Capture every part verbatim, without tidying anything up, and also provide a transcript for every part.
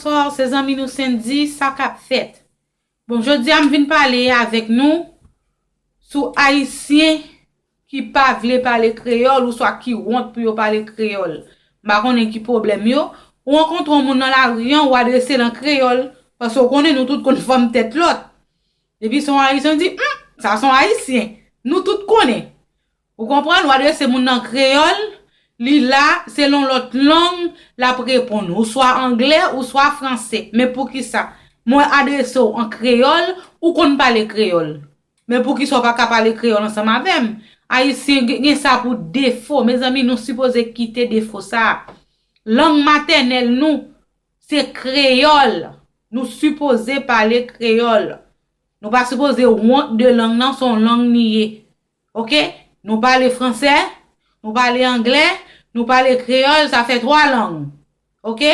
Bonswa, se zanmi nou Sendy, sa k ap fèt? Bon, jodi a m vin pale avèk nou sou Ayisyen ki pa vle pale kreyòl oswa ki wont pou yo pale kreyòl. M pa konnen ki pwoblèm yo. Ou rankontre yon moun nan lari an, ou adrese l an kreyòl, paske w konnen nou tout konn fòm tèt lòt. Depi se yon Ayisyen, w di, "Humm, sa se yon Ayisyen." Nou tout konnen. Ou konprann? Ou adrese moun nan kreyòl, li la, se yon lòt lang, l ap reponn ou, swa anglè ou swa franse. Men poukisa? Mwen adrese w an kreyòl, ou konn pale kreyòl. Men poukisa w pa ka pale kreyòl ansanm avè m? Ayisyen gen, gen sa pou defo. Mezanmi, nou sipoze kite defo sa a. Lang matènèl nou, se kreyòl. Nou sipoze pale kreyòl. Nou pa sipoze wont de lang nan, se yon lang ni ye. Oke? Nou pale franse, nou pale anglè, nou pale kreyòl, sa fè twa lang. Oke?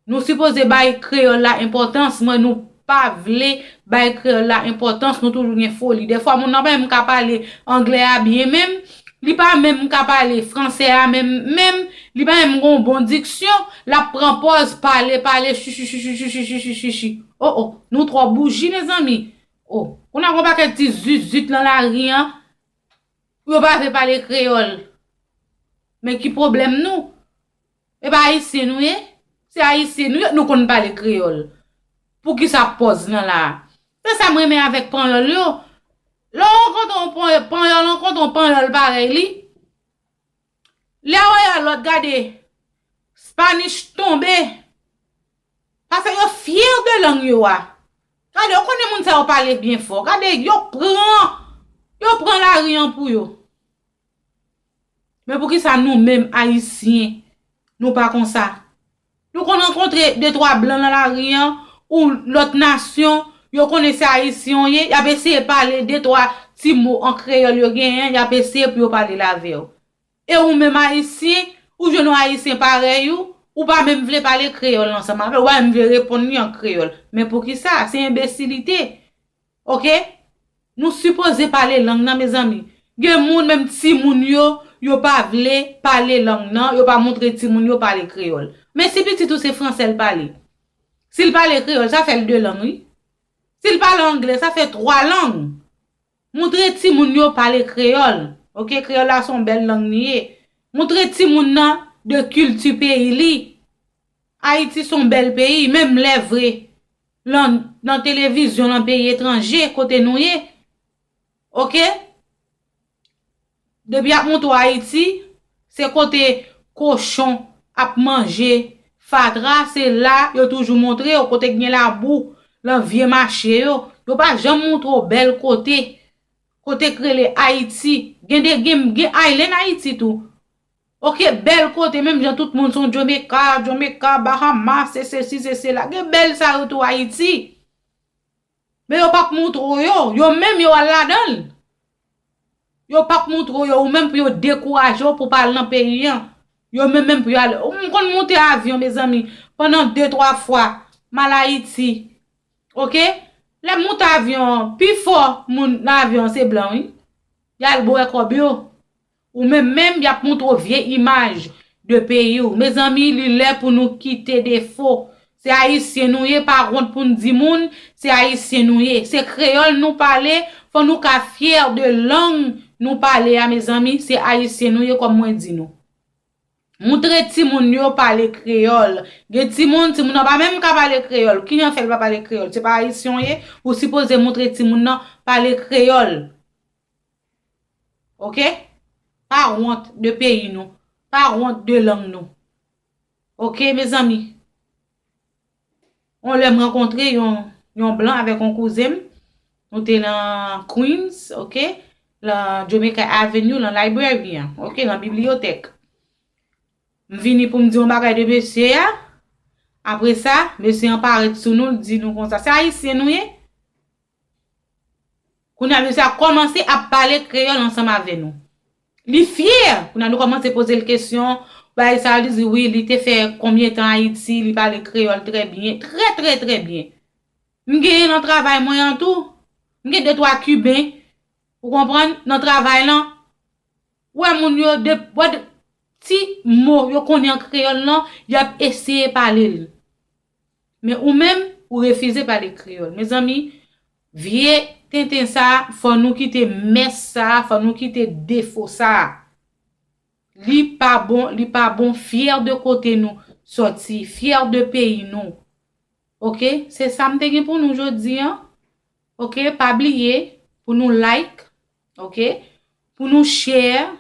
Nou sipoze bay kreyòl la enpòtans, mwen nou pa vle bay kreyòl la enpòtans, nou toujou gen foli. Dèfwa, moun nan pa menm ka pale anglè a byen menm, li pa menm ka pale franse a menm, menm, li pa menm gen yon bon diksyon, l ap pran pòz pale, pale, chichichichichichichichichi. O, o, nou twò bouji, mezanmi. O, kounye a gen yon pakèt ti zizit nan lari an, yo pa vle pale kreyòl. Men ki pwoblèm nou? E pa Ayisyen nou ye? Se Ayisyen nou ye, nou konn pale kreyòl. Poukisa pòz nan la a? Se sa m renmen avèk panyòl yo. Lè w rankontre yon panyòl, panyòl rankontre yon panyòl parèy li, lè w wè yon lòt gade, Spanish tonbe. Paske yo fyè de lang yo a. Gade, w konnen moun sa yo pale byen fò. Gade, yo pran, yo pran lari an pou yo. Men poukisa nou menm Ayisyen, nou pa konsa? Nou konn rankontre de twa blan nan lari an, ou lòt nasyon, yo konnen se Ayisyen w ye, y ap eseye pale de twa ti mo an kreyòl yo genyen, y ap eseye pou yo pale l avè w. E ou menm Ayisyen, ou jwenn yon Ayisyen parèy ou, ou pa menm vle pale kreyòl ansanm avè l, ou pa menm vle reponn li an kreyòl. Men poukisa? Se enbesilite. Oke? Nou sipoze pale lang nan, mezanmi. Gen moun, menm timoun yo, yo pa vle pale lang nan, yo pa montre timoun yo pale kreyòl. Men si pitit ou se franse l pale, si l pale kreyòl, sa fè l de lang, wi. Si l pale anglè, sa fè twa lang. Montre timoun yo pale kreyòl. Oke, kreyòl la se yon bèl lang li ye. Montre timoun nan de kilti peyi li. Ayiti se yon bèl peyi, menm lè vre, lan, nan televizyon, lan peyi etranje, kote nou ye. Oke? Depi y ap montre w Ayiti, se kote kochon ap manje fatra, se la yo toujou montre w, kote k gen labou, lan vye mache yo. Yo pa janm montre w bèl kote, kote k rele Ayiti. Gen de, gen, gen island Ayiti tou. Oke, bèl kote, menm jan tout moun se yon Jamaica, Jamaica, Bahamas, se sesi, se sela. Gen bèl sa yo tou Ayiti. Men yo p ap montre w yo. Yo menm yo al ladan l. Yo p ap montre w yo, ou menm pou yo dekouraje w pou w pa al nan peyi an. Yo menm menm pou yo al. M konn monte avyon, mezanmi, pandan de, twa fwa. M al Ayiti. Oke? Lè m monte avyon an, pifò moun nan avyon an se blan, wi. Y al bwè kòb yo. Ou menm menm, y ap montre w vye imaj de peyi w. Mezanmi, li lè pou nou kite defo. Se Ayisyen nou ye, pa wont pou n di moun, se Ayisyen nou ye. Se kreyòl nou pale, fò nou ka fyè de lang nou pale a, mezanmi, se Ayisyen nou ye, kòm mwen di nou. Montre timoun yo pale kreyòl. Gen timoun, timoun nan pa menm ka pale kreyòl. Kijan fè l pa pale kreyòl? Se pa Ayisyen w ye, ou sipoze montre timoun nan pale kreyòl. Oke? Pa wont de peyi nou. Pa wont de lang nou. Oke, mezanmi? Yon lè m rankontre yon, yon blan avèk yon kouzen m. Nou te nan Queens, oke? Lan Jamaica Avenue, lan library an, oke? Lan bibliyotèk. M vini pou m di yon bagay de mesye a. Apre sa, mesye an parèt sou nou, l di nou konsa, "Se Ayisyen nou ye?" Kounye a, mesye a kòmanse ap pale kreyòl ansanm avè nou. Li fyè! Kounye a, nou kòmanse poze l kesyon. Bagay sa, li di wi, li te fè konbyen tan Ayiti, li pale kreyòl trè byen, trè, trè, trè byen. M genyen nan travay mwen an tou. M gen de twa Kiben, ou konprann, nan travay lan. Ou wè moun yo, de, wè de, ti mo yo konnen an kreyòl lan, y ap eseye pale l. Men ou menm, ou refize pale kreyòl. Mezanmi, vye tenten sa, fò nou kite mès sa, fò nou kite defo sa. Li pa bon, li pa bon, fyè de kote nou sòti, fyè de peyi nou. Oke? Se sa m te gen pou nou jodi an. Oke? Pa bliye pou nou like, oke? Pou nou share,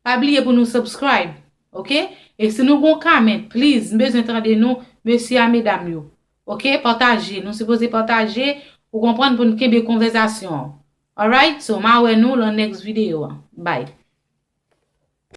pa bliye pou nou subscribe, oke? E si nou gon comment, please, m bezwen tande nou, mesye a, medam yo. Oke? Pataje, nou sipoze pataje, ou konprann, pou n kenbe konvèsasyon an. Alright? So, m a wè nou lan next video an. Bye.